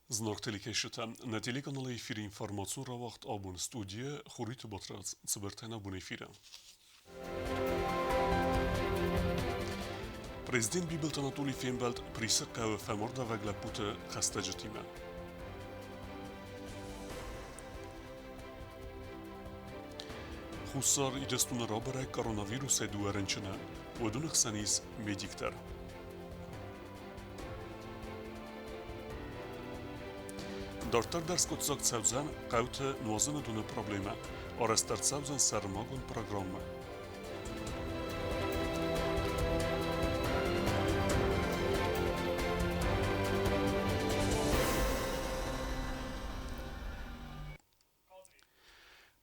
Знаг телекӕсджытӕ, нӕ телеканалы эфиры информацион рауагъд абон студийӕ Хуриты Батрадз цыбыртӕн абон эфиры. Президент Бибылты Анатолий фембӕлд Присы хъӕуы фӕмардӕвӕг лӕппуты хӕстӕджытимӕ. Хуссар Ирыстоны рабӕрӕг коронавирусӕй дыууӕ рынчыны, уыдоны хсӕн ис медик дӕр. Дарддӕр дӕр скъуыддзаг цӕудзӕн хъӕуты нуазыны доны проблемӕ, арӕзт ӕрцӕудзӕн сӕрмагонд программӕ.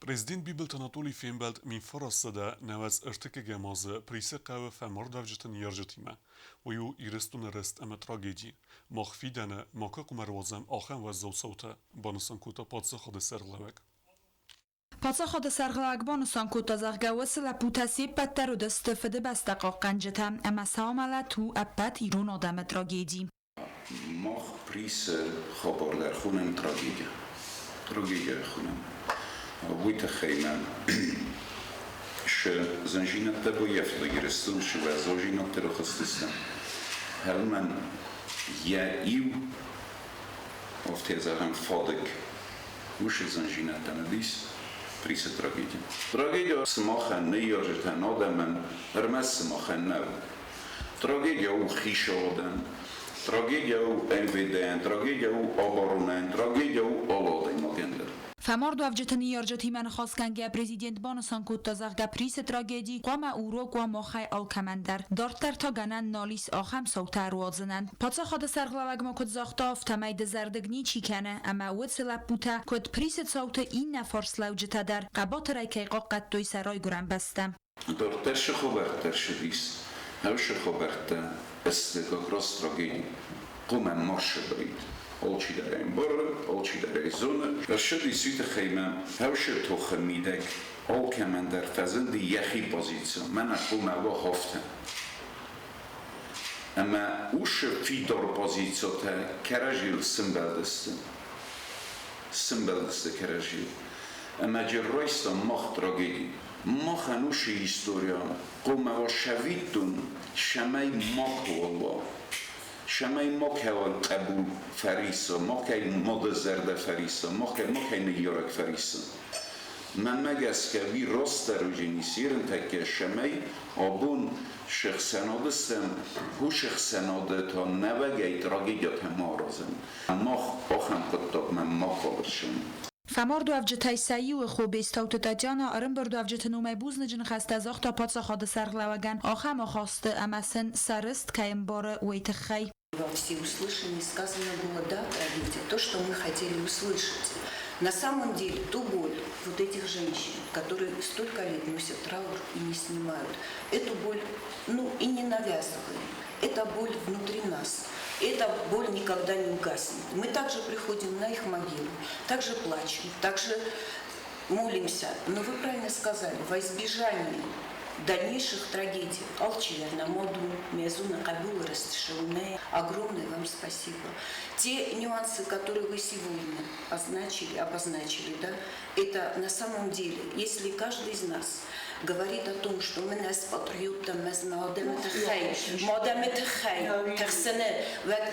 Президент Бибылты Анатолий фембӕлд 1993 азы Присы хъӕуы фӕмардӕвджыты ныййарджытимӕ. Уый у Ирыстоны рыст ӕмӕ трагеди. Мах фидӕны макуы хъуамӕ ӕруадзӕм ахӕм уӕззау цаутӕ, банысан кодта паддзахады сӕргълӕууӕг. Паддзахады сӕргълӕууӕг банысан кодта, зӕгъгӕ, уыцы лӕппутӕ се ппӕт дӕр уыдысты Фыдыбӕстӕ хъахъхъӕнджытӕ ӕмӕ сау мӕлӕт у ӕппӕт ирон адӕмы трагеди. Мах Присы хабар дӕр хонӕм трагедия. Трагедия хонӕм. Уый тыххӕй мӕм шы зынзинӕдтӕ баййӕфта Ирыстон, шы уӕззаузинӕдтӕ рахызтысты. Хӕлмӕн йӕ иу, афтӕ зӕгъӕм, фадыг уышы зынзинӕдтӕн уыдис Присы трагеди. Трагедия сымахӕн, ныййарджытӕн, адӕмӕн, ӕрмӕст сымахӕн нӕу. Трагедия у хицауадӕн, трагедия у МВД-ӕн, трагедия у оборонӕн, трагедия у алы адӕймагӕн дӕр. Фӕмардуӕвджыты ныййарджытимӕ ныхасгӕнгӕ президент банысан кодта, зӕгъгӕ, Присы трагеди хъуамӕ урок уа махӕй алкӕмӕн дӕр. Дарддӕр та гӕнӕн нал ис ахӕм цаутӕ ӕруадзынӕн. Паддзахады сӕргълӕууӕг ма куыд загъта, афтӕмӕй дызӕрдыг ничи кӕны, ӕмӕ уыцы лӕппутӕ, куыд Присы цауты иннӕ фарслӕуджытӕ дӕр, хъӕбатырӕй кӕй хъахъхъӕдтой сӕ райгуырӕн бӕстӕ. Дарддӕр цы хабӕрттӕ рцыдис, уыцы хабӕрттӕ сты как раз трагеди. Хъуамӕ ма ссыдаид. Алчидӕр ӕй ӕмбары, алчидӕр ӕй зоны. Ссыдис уый тыххӕй мӕ хӕусы тохы мидӕг алкӕмӕн дӕр фӕзынди йӕхи позици, мӕнӕ хъуамӕ уа афтӕ. Ӕмӕ уыцы фидар позицитӕ кӕрӕдзийыл сӕмбӕлдысты. Сӕмбӕлдысты кӕрӕдзийыл. Ӕмӕ джы райстам мах трагеди. Махӕн уыцы историйӕ хъуамӕ уа сӕвиттон, цӕмӕй макуы уа, цӕмӕй макӕуал хъӕбул фӕриса, макӕй мады зӕрдӕ фӕриса, макӕй ныййарӕг фӕриса. Мӕнмӕ гӕсгӕ, уый растдӕр уыдзӕнис ерынтӕккӕ, цӕмӕй абон се хсӕнады стӕм, уыцы хсӕнады та нӕуӕгӕй трагедиятӕ ма аразӕм. Мах ахӕм хъуыддагмӕ макуы бырсӕм. Фӕмардуӕвджытӕй сӕ иуы хо Бестауты Татьяна ӕрӕмбырдуӕвджыты номӕй бузныджы ныхӕстӕ загъта паддзахады сӕргълӕууӕгӕн ахӕм ахасты ӕмӕ сын сӕ рыст кӕй ӕмбары, уый тыххӕй. Во всеуслышание сказано было «да» трагедия, то, что мы хотели услышать. На самом деле ту боль вот этих женщин, которые столько лет носят траур и не снимают, эту боль, ну, и не навязываем. Эта боль внутри нас. Эта боль никогда не угаснет. Мы также приходим на их могилу, также плачем, также молимся. Но вы правильно сказали, во избежание дальнейших трагедий. Алчиярна, Моду, Мезуна, Кабула, Растишауне. Огромное вам спасибо. Те нюансы, которые вы сегодня означили, обозначили, да, это на самом деле, если каждый из нас говорит о том, что мы нас патриотам,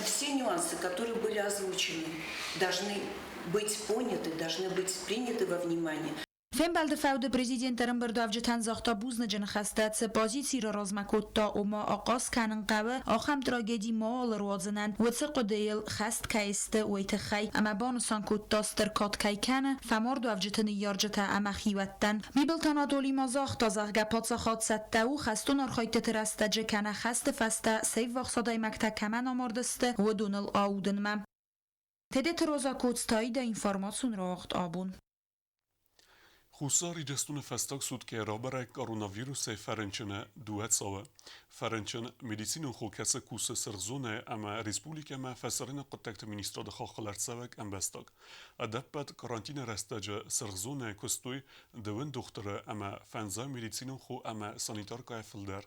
все нюансы, которые были озвучены, должны быть поняты, должны быть приняты во внимание. Фембӕлды фӕуды президент ӕрӕмбырдуӕвджытӕн загъта бузныджы ныхӕстӕ, цы позици размӕ кодта, ома ахъаз кӕнын хъӕуы, ахӕм трагеди ма ӕруадзынӕн, уыцы хъуыдыйыл хӕст кӕй сты, уый тыххӕй, ӕмӕ банысан кодта, стыр кад кӕй кӕны, фӕмардуӕвджыты ныййарджытӕ ӕмӕ хиуӕттӕн. Бибылты Анатоли ма загъта, зӕгъгӕ, паддзахад цӕттӕ у хӕстон архайдтыты рӕстӕджы кӕнӕ хӕсты фӕстӕ се ввахс адӕймӕгтӕ кӕмӕн амардысты, уыдоныл аудынмӕ. Тедеты Роза Коцтаида информацион рауагъд абон. Хуссар Ирыстоны фӕстаг суткӕ рабӕрӕг коронавирусӕй фӕрынчыны дыууӕ цауы. Фӕрынчын медицинон хо кӕцы кусы сырх зонӕйы ӕмӕ республикӕмӕ фӕцӕрыны хъуыддӕгты министрады хаххыл ӕрцӕуӕг ӕмбӕстаг. Ӕдӕппӕт карантины рӕстӕджы сырх зонӕйы куыстой дыууын дохтыры ӕмӕ фӕндзай медицинон хо ӕмӕ санитаркӕйӕ фылдӕр.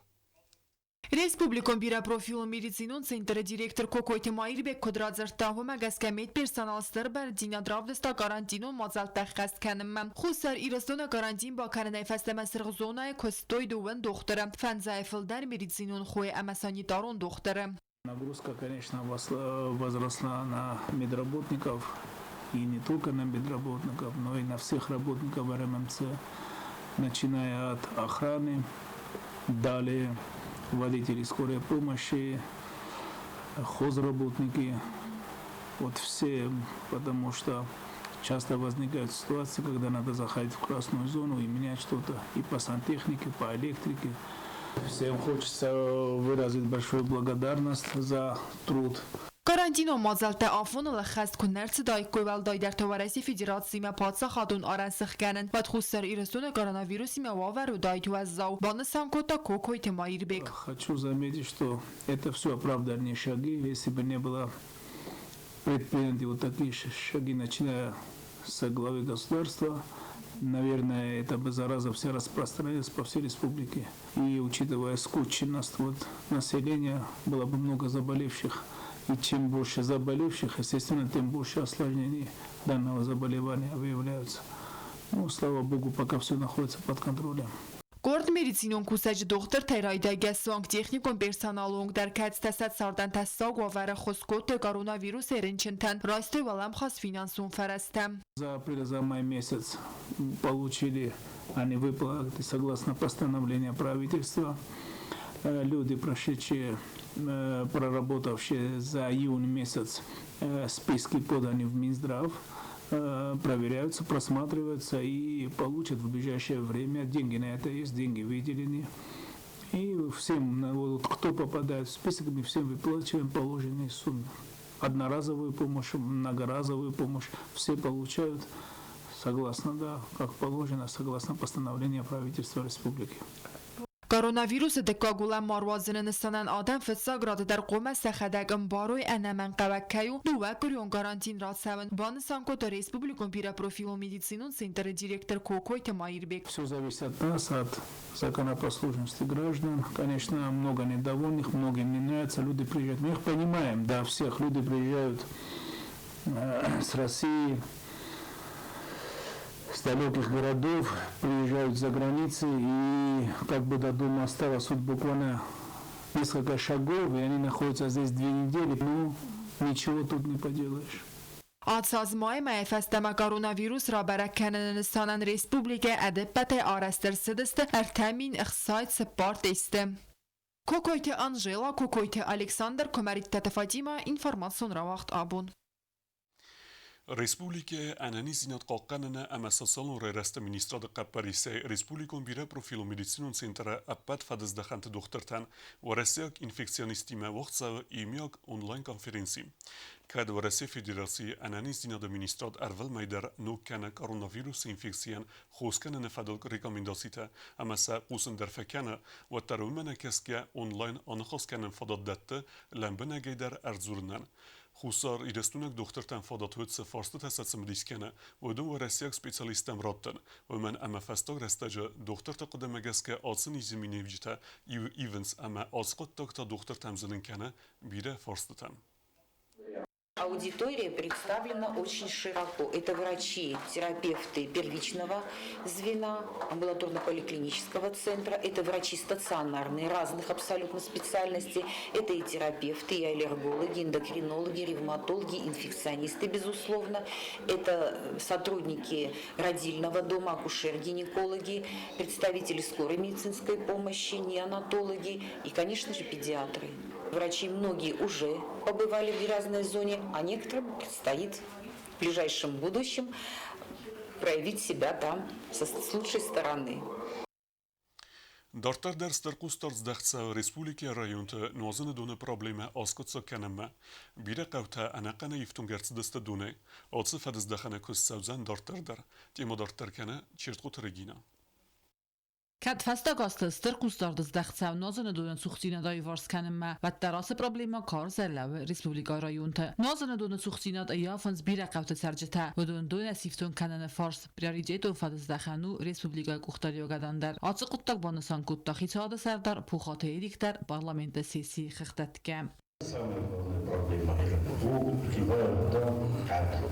Республикон бирӕпрофилон медицинон центры директор Кокойты Маирбег куыд радзырдта, уымӕ гӕсгӕ медперсонал стыр бӕрндзинад равдыста карантинон мадзӕлттӕ ӕххӕст кӕнынмӕ. Хуссар Ирыстоны карантин бакӕнынӕй фӕстӕмӕ сырх зонӕйы куыстой дыууын дохтыры, фӕндзайы фылдӕр медицинон хойы ӕмӕ санитарон дохтыры. Нагрузка, конечно, возросла на медработников, и не только на медработников, но и на всех работников РММЦ, начиная от охраны, далее водители скорой помощи, хозработники, вот все, потому что часто возникают ситуации, когда надо заходить в красную зону и менять что-то и по сантехнике, по электрике. Всем хочется выразить большую благодарность за труд. Карантинон мадзӕлттӕ афоныл ӕххӕст куы нӕ рцыдаиккой, уӕлдайдӕр та Уӕрӕсейы Федерациимӕ паддзахадон арӕн сыхгӕнын, уӕд Хуссар Ирыстоны коронавирусимӕ уавӕр уыдаид уӕззау, банысан кодта Кокойты Маирбег. Хочу заметить, что это все оправдальные шаги. Если бы не было предприняты вот такие шаги, начиная с главы государства, наверное, эта бы зараза вся распространилась по всей республике. И учитывая скученность вот населения, было бы много заболевших. И чем больше заболевших, естественно, тем больше осложнений данного заболевания выявляются. Ну, слава богу, пока все находится под контролем. Къорд медицинон кусӕджы дохтыртӕй райдайгӕ суанг техникон персоналы онг дӕр, кӕцытӕ сӕ цардӕн тӕссаг уавӕры хос кодтой коронавирусӕй рынчынтӕн, райстой уӕлӕмхас финансон фӕрӕзтӕ. За апрель, за май месяц получили они выплаты согласно постановлению правительства. Люди, прошедшие, проработавшие за июнь месяц, списки поданы в Минздрав, проверяются, просматриваются и получат в ближайшее время. Деньги на это есть, деньги выделены. И всем, вот, кто попадает в список, мы всем выплачиваем положенные суммы. Одноразовую помощь, многоразовую помощь все получают согласно, да, как положено, согласно постановлению правительства республики. Коронавирусы дыккаг уылӕн ма руадзыны нысанӕн адӕм фыццаг рады дӕр хъуамӕ сӕхӕдӕг ӕмбарой, ӕнӕмӕнгхъӕуӕг кӕй у дыууӕкъуырион карантин рацӕуын, банысан кодта республикон бирӕпрофилон медицинон центры директор Кокойты Маирбег. Все зависит от нас, от законопослушности граждан. Конечно, много недовольных, многим не нравится, люди приезжают. Мы их понимаем, да, всех люди приезжают с России, с далеких городов, приезжают за границы, и как бы до дома осталось вот буквально несколько шагов, и они находятся здесь 2 недели, ну, ничего тут не поделаешь. Ацы аз майы мӕйӕ фӕстӕмӕ коронавирус рабӕрӕг кӕныны нысанӕн республикӕйы ӕдӕппӕтӕй арӕзт ӕрцыдысты 3064 тесты. Кокойты Анжела, Кокойты Александр, Куымӕридтаты Фатимӕ, информацион рауагъд Абон. Республикӕйы ӕнӕниздзинад хъахъхъӕныны ӕмӕ социалон райрӕзты министрады хъӕппӕрисӕй Республикон бирӕпрофилон медицинон центры ӕппӕт фӕдыздӕхӕнты дохтыртӕн уӕрӕсейаг инфекционисттимӕ уагъд цӕуы иумиаг онлайн-конференци. Кӕд Уӕрӕсейы Федерацийы ӕнӕниздзинады министрад ӕрвылмӕй дӕр ног кӕны коронавирусы инфекцийӕн хос кӕныны фӕдыл рекомендацитӕ ӕмӕ сӕ хъусын дӕр фӕкӕны, уӕддӕр уымӕ нӕкӕсгӕ онлайн аныхас кӕнын фадат дӕтты лӕмбынӕгӕй дӕр ӕрдзурынӕн. Хуссар Ирыстойнаг дохтыртӕн фадат уыд цы фарстытӕ сӕ цымыдис кӕны, уыдон уӕрӕсейаг специалисттӕм раттын, уымӕн ӕмӕ фӕстаг рӕстӕджы дохтырты хъуыдымӕ гӕсгӕ ацы низы миниуджытӕ ивынц ӕмӕ ацы хъуыддаг та дохтыртӕм зылын кӕны бирӕ фарстытӕ. Аудитория представлена очень широко. Это врачи, терапевты первичного звена, амбулаторно-поликлинического центра, это врачи стационарные разных абсолютно специальностей, это и терапевты, и аллергологи, эндокринологи, ревматологи, инфекционисты, безусловно, это сотрудники родильного дома, акушер-гинекологи, представители скорой медицинской помощи, неонатологи и, конечно же, педиатры. Врачи многие уже побывали в грязной зоне, а некоторым предстоит в ближайшем будущем проявить себя там с лучшей стороны. Дарддӕр дӕр стыр хъусдард здӕхт цӕуы республикӕйы районты нуазыны доны проблемӕ аскъуыддзаг кӕнынмӕ. Бирӕ хъӕутӕ ӕнӕхъӕнӕй ифтонг ӕрцыдысты донӕй. Ацы фӕдыздӕхӕны куыст цӕудзӕн дарддӕр дӕр. Темӕ дарддӕр кӕны Чертхъоты Регинӕ. Кӕд фӕстаг азты стыр хъусдард здӕхт цӕуы нуазыны доны цухдзинад аиуварс кӕнынмӕ, уӕддӕр ацы проблемӕ карзӕй лӕууы республикӕйы районты. Нуазыны доны цухдзинад ӕййафынц бирӕ хъӕуты цӕрджытӕ. Уыдон донӕй сифтонг кӕныны фарст приоритетон фӕдыздӕхӕн у республикӕйы къухдариуӕгадӕн дӕр. Ацы хъуыддаг банысан кодта хицауады сӕрдар Пухаты Эрик дӕр парламенты сессийы хыгъдӕтгӕ. Самая главная проблема у питьевая вода кадров.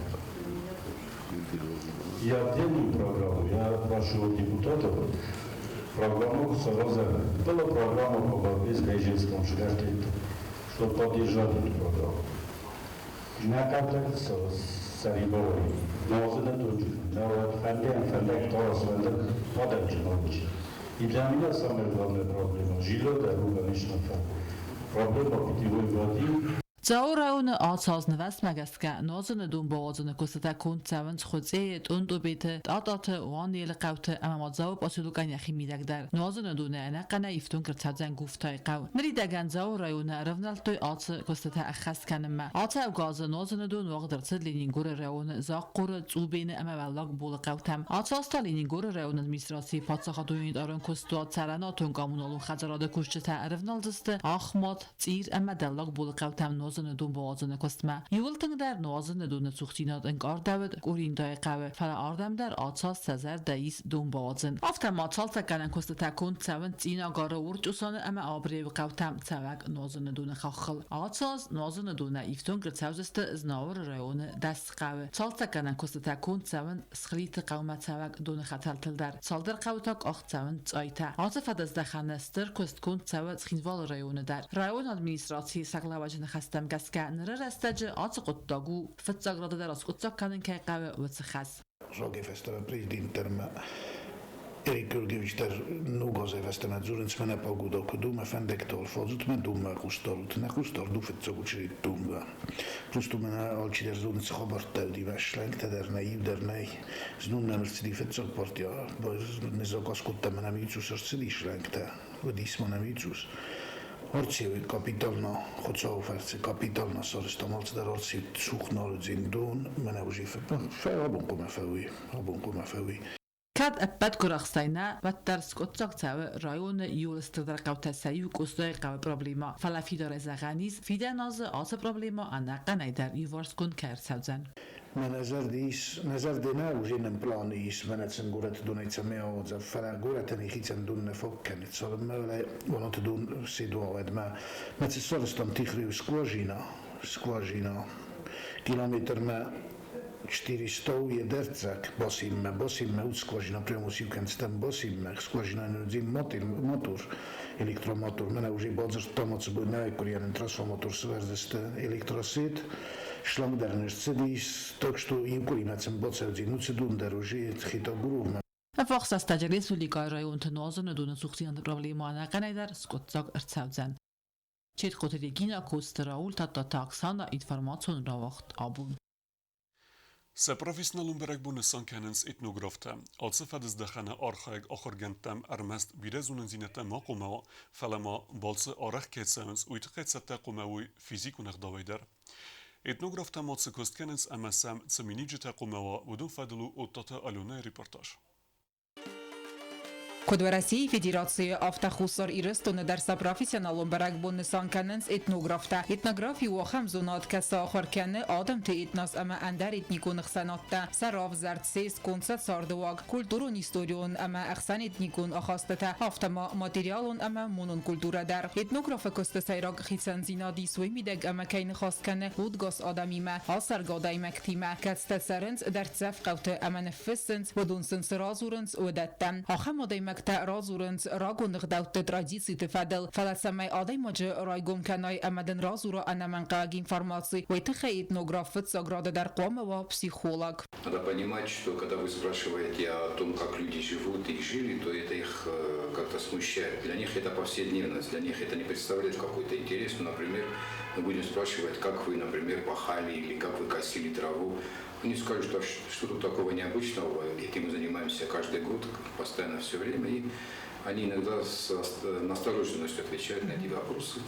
И отдельную программу я прошу депутатов, программу сразу была программа по борьбе с беженством чтобы поддержать эту программу. На контракт сариборой, но И для меня самая главная проблема – жилье, дорога, конечно, проблема питьевой воды. Дзауы районы ацы аз нывӕзтмӕ гӕсгӕ нуазыны дон бауадзыны куыстытӕ конд цӕуынц Хуыцъейы, Тъунтъубеты, Тъатъаты, Уанелы хъӕуты ӕмӕ ма Дзауы поселокӕн йӕхи мидӕг дӕр. Нуазыны донӕй ӕнӕхъӕнӕй ифтонг ӕрцӕудзӕн Гуфтайы хъӕу. Ныридӕгӕн Дзауы районы ӕрӕвнӕлдтой ацы куыстытӕ ӕххӕст кӕнынмӕ. Ацы ӕвгазы нуазыны дон уагъд ӕрцыд Ленингоры районы Захъхъоры, Цъубены ӕмӕ Уӕллаг Болы хъӕутӕм. Ацы аз та Ленингоры районы администрацийы паддзахадон унитарон куыстуат цӕрӕнуатон-коммуналон хӕдзарады кусджытӕ ӕрӕвналдзысты Ахмат, Цъир ӕмӕ Дӕллаг Болыхъӕутӕм нуазыны дон бауадзыны куыстмӕ. Иууыл тынгдӕр нуазыны доны цухдзинад ӕнкъардӕуыд Къоринтайы хъӕуы, фӕлӕ ардӕм дӕр ацаз сӕ зӕрдӕ ис дон бауадзын. Афтӕ ма цалцӕггӕнӕн куыстытӕ конд цӕуынц Цъинагары, Урчъусаны ӕмӕ Абревы хъӕутӕм цӕуӕг нуазыны доны хаххыл. Ацаз нуазыны донӕй ифтонг ӕрцӕудзысты Знауыры районы Дӕсхъӕуы. Цалцӕггӕнӕн куыстытӕ конд цӕуынц Схлиты хъӕумӕ цӕуӕг доны хӕтӕлтыл дӕр. Цалдӕр хъӕуы та къахт цӕуынц цъайтӕ. Ацы фӕдыздӕхӕны стыр куыст конд цӕуы Цхинвалы районы дӕр. Районы администрацийы сӕргълӕууӕджы ныхӕстӕм гӕсгӕ, ныры рӕстӕджы ацы хъуыддаг у, фыццаг рады дӕр аскъуыддзаг кӕнын кӕй хъӕуы, уыцы хӕс. Рагӕй президент дӕр ма Эрик Георгиевич дӕр ногазӕй фӕстӕмӕ дзурынц, мӕнӕ погода куыд у, мӕ фӕндӕгтыл фадзут, мӕ донмӕ хъусдарут, нӕ хъусдард у фыццаг очередь донмӕ. Просто мӕнӕ алчидӕр зоны, цы хабӕрттӕ уыди, мӕ шлангтӕ дӕр нӕй, иу дӕр нӕй. Знон нӕм ӕрцыди фыццаг партия, не заказ кодта, мӕнӕ Мицус ӕрцыди шлангтӕ, уыдис мӕнӕ Мицус. Арцеуи капитально, Хуыцауы фӕрцы капитально сарӕзтам алцыдӕр Арцеу цух нал уыдзӕн дон, мӕнӕ уже абон хъуамӕ фӕуой, абон хъуамӕ фӕуой. Кӕд ӕппӕт гуырахстӕй нӕ, уӕддӕр скъуыддзаг цӕуы районы иууыл стырдӕр хъӕутӕ сӕ иу Къостайы хъӕуы проблемӕ. Фӕлӕ фидарӕй зӕгъӕн ис, фидӕн азы ацы проблемӕ ӕнӕхъӕнӕй дӕр иуварсгонд кӕй ӕрцӕудзӕн. Мӕнӕ зӕрди ис, нӕ зӕрде нӕ уже нӕм планы ис, мӕнӕ сын горӕты донӕй цӕмӕй ауадза, фӕлӕ горӕтӕн йӕхицӕн дон нӕ фаг кӕны. Цалынмӕ Уанаты дон седуа, уӕдмӕ мӕ цы ссардтам Тихреу скважина, скважина километрмӕ 400 е дӕрддзӕг бассейнмӕ, бассейнмӕ уыд скважина, прямо уыциу кӕндзыстӕм бассейнмӕ, скважина уыди мотор, электромотор, мӕнӕ уже бадзырдтам ацы бон нӕ къуырийӕн трансформатор сӕвӕрдзысты электросет, шланг дӕр не сцыдис, так что иу къуыримӕ сын бацӕудзӕн уыцы дон дӕр уже Хетагуровмӕ. Ӕввахс рӕстӕджы республикӕйы районты нуазыны доны цухдзинады проблемӕ ӕнӕхъӕнӕй дӕр скъуыддзаг ӕрцӕудзӕн. Четкоты Регина, Коцты Рауль, Тадтаты Оксана, информацион рауагъд абон. Сӕ профессионалон бӕрӕгбон нысан кӕнынц этнографтӕ. Ацы фӕдыздӕхӕны архайӕг ахуыргӕндтӕм ӕрмӕст бирӕ зонындзинӕдтӕ ма хъуамӕ уа, фӕлӕ ма балцы арӕх кӕй цӕуынц, уый тыххӕй цӕттӕ хъуамӕ уой физикон ӕгъдауӕй дӕр. Этнографтӕ ма цы куыст кӕнынц ӕмӕ сӕм цы миниуджытӕ хъуамӕ уа, уыдон фӕдыл у Оттаты Аленӕйы репортаж. Куыд Уӕрӕсейы Федерацийы, афтӕ Хуссар Ирыстоны дӕр сӕ профессионалон бӕрӕгбон нысан кӕнынц этнографтӕ. Этнографи у ахӕм зонад, кӕцы ахуыр кӕны адӕмты этнос ӕмӕ ӕндӕр этникон ӕхсӕнадтӕ, сӕ равзӕрд, се сконд, сӕ цардыуаг, культурон-историон ӕмӕ ӕхсӕнэтникон ахастытӕ, афтӕ ма материалон ӕмӕ монон культурӕ дӕр. Этнографы куысты сӕйраг хицӕндзинад ис уый мидӕг ӕмӕ кӕй ныхас кӕны удгас адӕмимӕ, ацӕргӕ адӕймӕгтимӕ, кӕцытӕ цӕрынц дӕрддзӕф хъӕуты ӕмӕ ныффыссынц, уыдон сын цы радзурынц, уыдӕттӕ. Ахӕм адӕймӕгтӕ радзурынц рагон ӕгъдӕутты традициты фӕдыл, фӕлӕ цӕмӕй адӕймаджы райгом кӕнай ӕмӕ дын радзура ӕнӕмӕнгхъӕуӕг информаци, уый тыххӕй этнограф фыццаг рады дӕр хъуамӕ уа психолог. Надо понимать, что когда вы спрашиваете о том, как люди живут и жили, то это их как-то смущает. Для них это повседневность, для них это не представляет какой-то интерес. Ну, например, мы будем спрашивать, как вы, например, пахали или как вы косили траву. Они скажут, что, что тут такого необычного, этим мы занимаемся каждый год, постоянно все время. И они иногда с настороженностью отвечают на эти вопросы.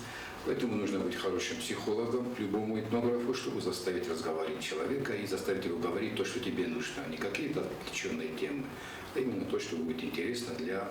Поэтому нужно быть хорошим психологом любому этнографу, чтобы заставить разговаривать человека и заставить его говорить то, что тебе нужно, а не какие-то отвлеченные темы, а именно то, что будет интересно для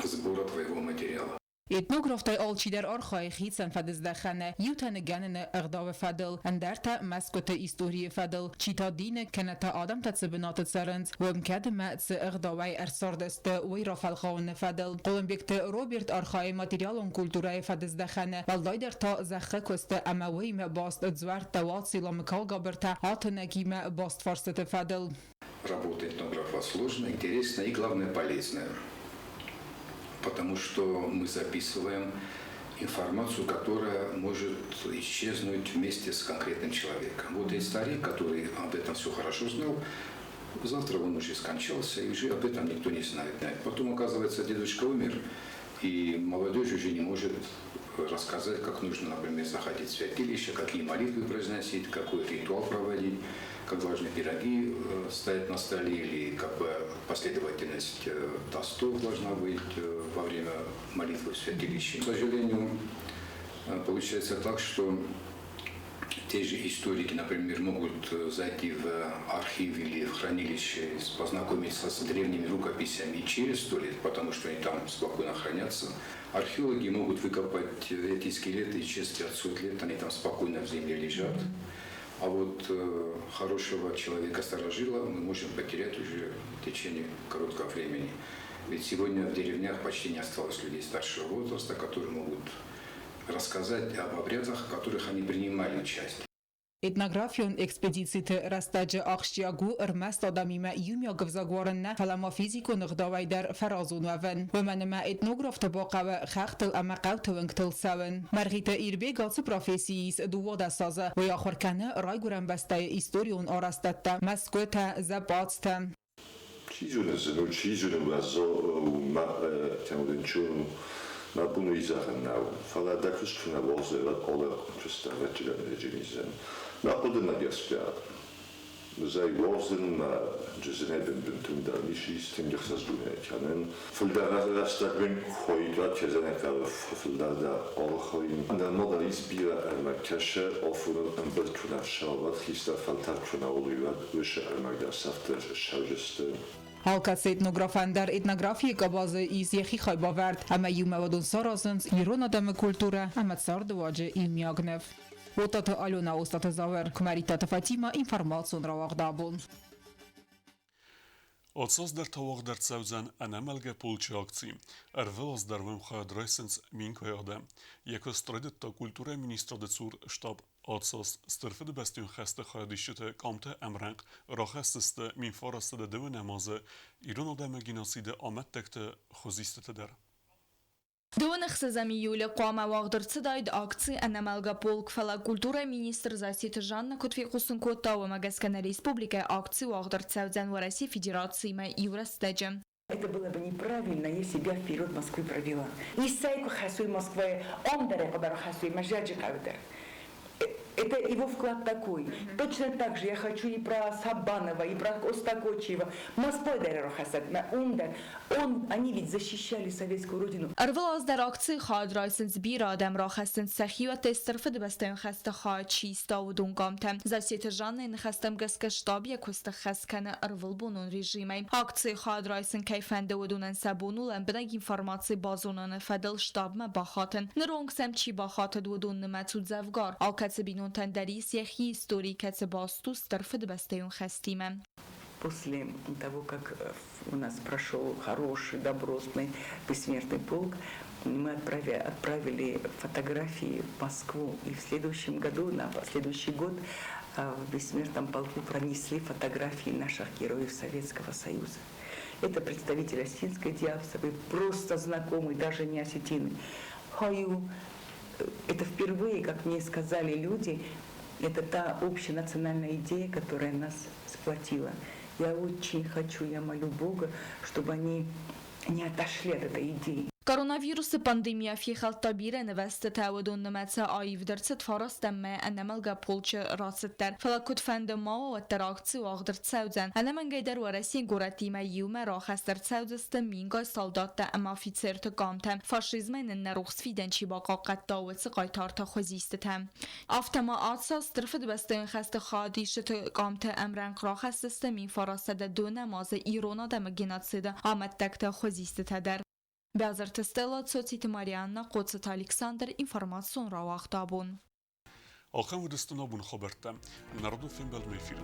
сбора твоего материала. Этнографтӕй алчидӕр архайы хицӕн фӕдыздӕхӕны, иутӕ ныгӕныны ӕгъдауы фӕдыл, ӕндӕртӕ мӕсгуыты историйы фӕдыл, чи та дины, кӕнӕ та адӕмтӕ цы бынаты цӕрынц, уым кӕд ӕмӕ цы ӕгъдауӕй ӕрцардысты, уый рафӕлгъауыны фӕдыл. Хъуылымбегты Роберт архайы материалон культурӕйы фӕдыздӕхӕны, уӕлдайдӕр та зӕххы куысты ӕмӕ уыимӕ баст дзуӕрттӕ, Уацилла Мыкалгабыртӕ, Атынӕгимӕ баст фарстыты фӕдыл. Работа этнографа сложная, интересная и, главное, полезная. Потому что мы записываем информацию, которая может исчезнуть вместе с конкретным человеком. Вот этот старик, который об этом все хорошо знал, завтра он уже скончался, и уже об этом никто не знает. Потом, оказывается, дедушка умер, и молодежь уже не может рассказать, как нужно, например, заходить в святилище, какие молитвы произносить, какой ритуал проводить, как должны пироги стоять на столе, или как бы последовательность тостов должна быть во время молитвы в святилище. К сожалению, получается так, что те же историки, например, могут зайти в архив или в хранилище, познакомиться с древними рукописями через 100 лет, потому что они там спокойно хранятся. Археологи могут выкопать эти скелеты через 500 лет, они там спокойно в земле лежат. А вот хорошего человека-старожила мы можем потерять уже в течение короткого времени. Ведь сегодня в деревнях почти не осталось людей старшего возраста, которые могут рассказать об обрядах, в которых они принимали участие. Этнографион экспедициты рӕстӕджы ахсджиаг у ӕрмӕст адӕмимӕ иумиаг ӕвзаг уарын нӕ, фӕлӕ ма физикон ӕгъдауӕй дӕр фӕразон уӕвын. Уымӕн ӕмӕ этнографты бахъӕуы хӕхтыл ӕмӕ хъӕуты уынгтыл цӕуын. Мӕргъиты Ирбег ацы профессийы ис 12 азы. Уый ахуыр кӕны райгуырӕн бӕстӕйы историон арӕзтӕдтӕ, мӕсгуытӕ, зӕппадзтӕ. Чи зоны зын у, чи зоны уӕззау у мӕ кӕмдӕнчон у, мӕ бон уый зӕгъын нӕу. Фӕлӕ дӕ куыст куы нӕ уадзай, уӕд алы куыст дӕр ӕвӕццӕгӕн ӕрӕджы Мӕ хъуыдымӕ гӕсгӕ, зӕй уадзын мӕ джызынӕй бынтондӕр ницы ис, тынг ӕхсӕзгонӕй кӕнын. Фылдӕр рӕстӕг мын хуайгӕ кӕдзӕнӕ фылдӕр дӕр архайын. Нырма дӕр ис бирӕ ӕрмӕг кӕсы, афоныл ӕмбырд куы нӕ ссарат, хистӕр фӕлтӕр куы нӕ уой, уӕд уыцы ӕрмӕг дӕр сӕфты ссӕуджысты. Алкӕцы этнографӕн дӕр этнографийы къабазы ис йӕхи хайбавӕрд, ӕмӕ иумӕ уыдон саразынц ирон адӕмы культурӕ ӕмӕ цардыуаджы иумиаг ныв. Отаты Алена, Остаты Зауыр, Куымӕридтаты Фатимӕ, информацион рауагъд абон. Ацаз дӕр та уагъд ӕрцӕудзӕн ӕнӕмӕлгӕ полчы акци. Ӕрвылаз дӕр уым хайад райсынц мингай адӕм. Йӕ куыст райдыдта культурӕйы министрады цур штаб Ацаз Стыр Фыдыбӕстӕйон хӕсты хайадисджыты къамтӕ ӕмрӕнхъ рахӕсдзысты 1932 азы ирон адӕмы геноциды амӕттӕгты хуызистыты дӕр. 26 июлы хъуамӕ уагъд ӕрцыдаид акци «Ӕнӕмӕлгӕ полк», фӕлӕ культурӕйы министр Зассеты Жанна куыд фехъусын кодта, уымӕ гӕсгӕ нӕ республикӕйы акци уагъд ӕрцӕудзӕн Уӕрӕсейы Федерациимӕ иу рӕстӕджы. Это было бы неправильно, если бы я вперед Москвы провела. Исайку хӕссуй Москвайы, он дӕр хъӕбӕр хӕссуй Мӕздӕджыхъӕуы дӕр. Это его вклад такой. Точно так же я хочу и про Сабанова, и про Остакочиева. Москвой дӕр хӕссӕд, он дӕр. Он, они ведь защищали советскую родину. Ӕрвылаз дӕр акцийы хайад райсынц бирӕ адӕм, рахӕссынц сӕхиуӕттӕй Стыр Фыдыбӕстӕйон хӕсты хайад чи иста, уыдон къамтӕ. Зассеты Жаннӕйы ныхӕстӕм гӕсгӕ штаб йӕ куысты хӕс кӕны ӕрвылбонон режимӕй. Акцийы хайад райсын кӕй фӕнды, уыдонӕн сӕ бон у лӕмбынӕг информаци базоныны фӕдыл штабмӕ бахатын. Ныронг сӕм чи бахатыд, уыдон нымӕц у дзӕвгар. Алкӕцы бинонтӕн дӕр ис йӕхи истори, кӕцы баст у Стыр Фыдыбӕстӕйон хӕстимӕ. После того, как у нас прошел хороший, добротный бессмертный полк, мы отправили фотографии в Москву. И в следующем году, на следующий год, в бессмертном полку пронесли фотографии наших героев Советского Союза. Это представители осетинской диаспоры, просто знакомые, даже не осетины. Хаю, это впервые, как мне сказали люди, это та общенациональная идея, которая нас сплотила. Я очень хочу, я молю Бога, чтобы они не отошли от этой идеи. Коронавирусы пандемия фехӕлдта бирӕ нывӕзтытӕ, уыдон нымӕцы аивд ӕрцыд фарастӕм мӕйы ӕнӕмӕлгӕ полчы рацыд дӕр. Фӕлӕ куыдфӕнды ма уа, уӕддӕр акци уагъд ӕрцӕудзӕн. Ӕнӕмӕнгӕй дӕр Уӕрӕсейы горӕтимӕ иумӕ рахӕст ӕрцӕудзысты мингай салдаттӕ ӕмӕ афицерты къамтӕ, фашизмӕй нын нӕ рухс фидӕн чи бахъахъхъӕдта, уыцы хъайтарты хуызистытӕ. Афтӕ ма ацы Стыр Фыдыбӕстӕйон хӕсты хайадисджыты къамтӕ ӕмрӕнхъ рахӕсдзысты 1990 азы ирон адӕмы геноциды амӕттӕгты хуызистытӕ дӕр. Бязырты Стелла, Цоциты Марианна, Хъоцыты Александр, информацион рауагъд абон. Ахӕм уыдысты нӕ абоны хабӕрттӕ. Народон фембӕлдмӕ эфиры.